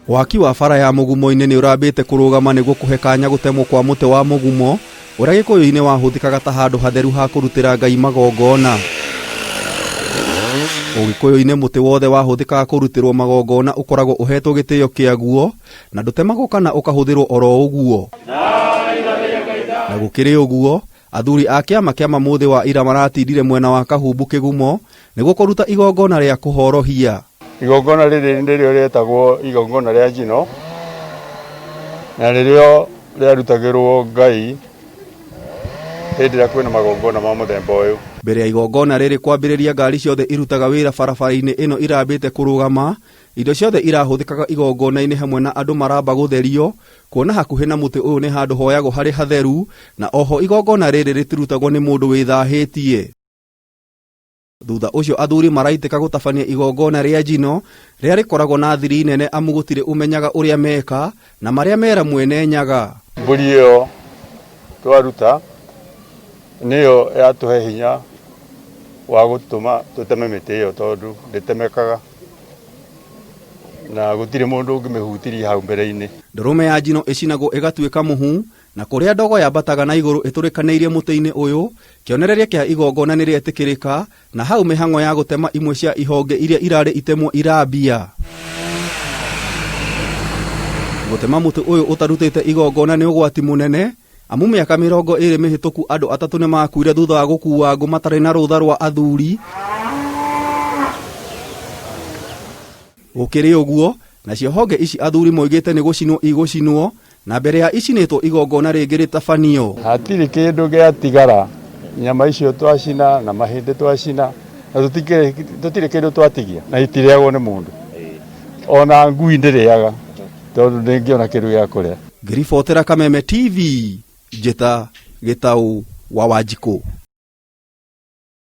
Waki wa bara ya Mũgumo-inĩ nĩ ũrambĩte kũrũgama nĩguo kũhe kanya gũtemwo kwa mũtĩ wa mũgumo ũrĩa Gĩkũyũ-inĩ wahũthĩkaga ta handũ hatheru ha kũrutĩra Ngai magongona. Ũgĩkũyũ-inĩ mũtĩ wothe wahũthĩkaga kũrutĩrwo magongona ũkoragwo ũhetwo gĩtĩo kĩaguo na ndũtemagwo kana ũkahũthĩrwo oro ũguo. Na gũkĩrĩ ũguo, athuri a kĩama kĩa Mamũthĩ wa ira maratindire mwena wa Kahumbu Kĩgumo nĩguo kũruta igongona rĩa kũhorohia. Igongona rĩrĩ nĩrĩo rĩetagwo igongona rĩa njino, na nĩrĩo rĩarutagĩrwo Ngai hĩndĩ ĩrĩa kwĩna magongona ma mũthemba ũyũ. Mbere ya igongona rĩrĩ kwambĩrĩria ngari ciothe irutaga wĩra barabara-inĩ ĩno irambĩte kũrũgama, indo ciothe irahũthĩkaga igongona-inĩ hamwe na andũ maramba gũtherio, kuona hakuhĩ na mũtĩ ũyũ nĩ handũ hoyagwo harĩ hatheru, na oho igongona rĩrĩ rĩtirutagwo nĩ mũndũ wĩthahĩtie. Thutha ũcio athuri maraitĩka gũtabania igongona rĩa njino rĩrĩa rĩkoragwo na thiri nene amu gũtirĩ ũmenyaga ũrĩa meka na marĩa mera mwene Nyaga. Mbũri ĩyo twaruta nĩyo yatũhe hinya wa gũtũma tũteme mĩtĩ ĩyo tondũ ndĩtemekaga na gũtirĩ mũndũ ũngĩmĩhutiria hau mbere-inĩ. Ndũrũme ya njino ĩcinagwo ĩgatuĩka mũhu na kũrĩa ndogo yambataga na igũrũ ĩtũrĩkanĩirie mũtĩ-inĩ ũyũ, kĩonereria kĩa igongona nĩ rĩetĩkĩrĩka na hau mĩhang'o ya gũtema imwe cia ihonge iria irarĩ itemwo irambia. Gũtema mũtĩ ũyũ ũtarutĩte igongona nĩ ũgwati mũnene amu mĩaka 20 mĩhĩtũku andũ atatũ nĩ makuire thutha wa gũkua ngũ matarĩ na rũtha rwa athuri. Gũkĩrĩ ũguo, nacio honge ici athuri moigĩte nĩ gũcinwo igũcinwo na mbere ya icinĩtwo igongona rĩngĩ rĩtabanio. Hatirĩ kĩndũ gĩatigara, nyama icio twacina na mahĩndĩ twacina na tũtirĩ kĩndũ twatigia na itirĩagwo nĩ mũndũ, ona ngui ndĩrĩaga tondũ ndĩngĩona kĩndũ gĩa kũrĩa. Ngĩribotera Kameme TV, Njĩta Gĩtaũ wa Wanjikũ.